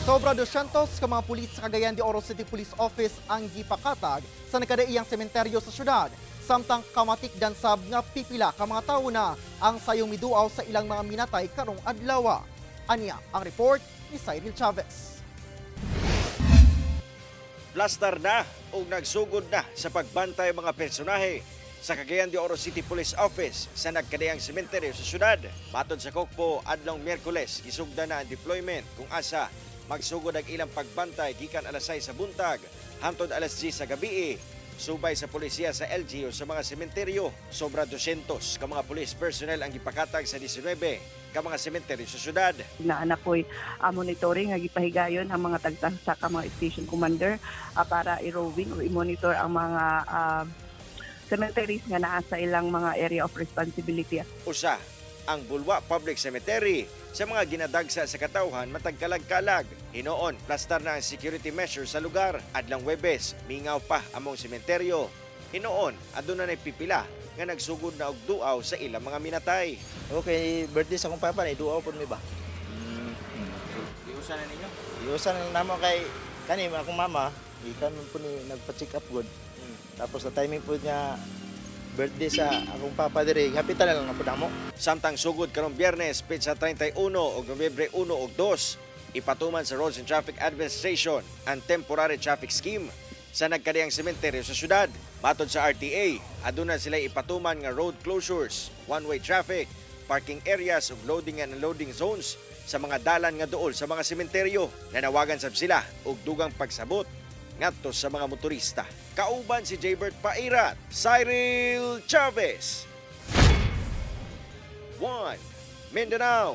Sobra 200 ka mga pulis sa Cagayan de Oro City Police Office ang gipakatag sa nagkadaiyang sementeryo sa syudad. Samtang kamatikdan sab nga pipila ka mga tawo na ang sayong miduaw sa ilang mga minatay karong adlaw. Ania ang report ni Cyril Chavez. Plastar na o nagsugod na sa pagbantay mga personahe sa Cagayan de Oro City Police Office sa nagkadayang sementeryo sa syudad. Matod sa Kokpo, adlong Miyerkules, gisugda na ang deployment kung asa magsugod ang ilang pagbantay gikan alas 6 sa buntag hangtod alas 10 sa gabi. Subay sa polisiya sa LGU, sa mga sementeryo, sobra 200 ka mga police personnel ang gipakatag sa 19 ka mga sementeryo sa syudad. Naa na po'y monitoring nga gipahigayon ang mga tagtasa ka mga station commander para i-roving o i-monitor ang mga cemeteries nga naa sa ilang mga area of responsibility. Usa ang Bulwa Public Cemetery sa mga ginadagsa sa katawhan matag kalag-kalag. Hinoon, plastar na ang security measures sa lugar. Adlang Webes, mingaw pa among sementeryo. Hinoon, aduna na pipila nga nagsugod na og duaw sa ilang mga minatay. Okay, birthday sa akong papa, na duaw pod mi ba? Giusa na ninyo? Iusan na namo kay kani akong mama, gikan man po ni nagpa-check up gud. Tapos sa timing po niya birthday sa akong papa diri, hapitan na lang na po namo. Samtang sugod karong Biyernes, petsa 31 og Nobyembre 1 ug 2, ipatuman sa Roads and Traffic Administration ang temporary traffic scheme sa nagkadiyang sementeryo sa syudad. Matod sa RTA, aduna sila ipatuman nga road closures, one-way traffic, parking areas ug loading and unloading zones sa mga dalan nga duol sa mga sementeryo. Nanawagan sab sila og dugang pagsabot ngadto sa mga motorista. Kauban si Jaybert Pairat, Cyril Chavez. 1 Mindanao.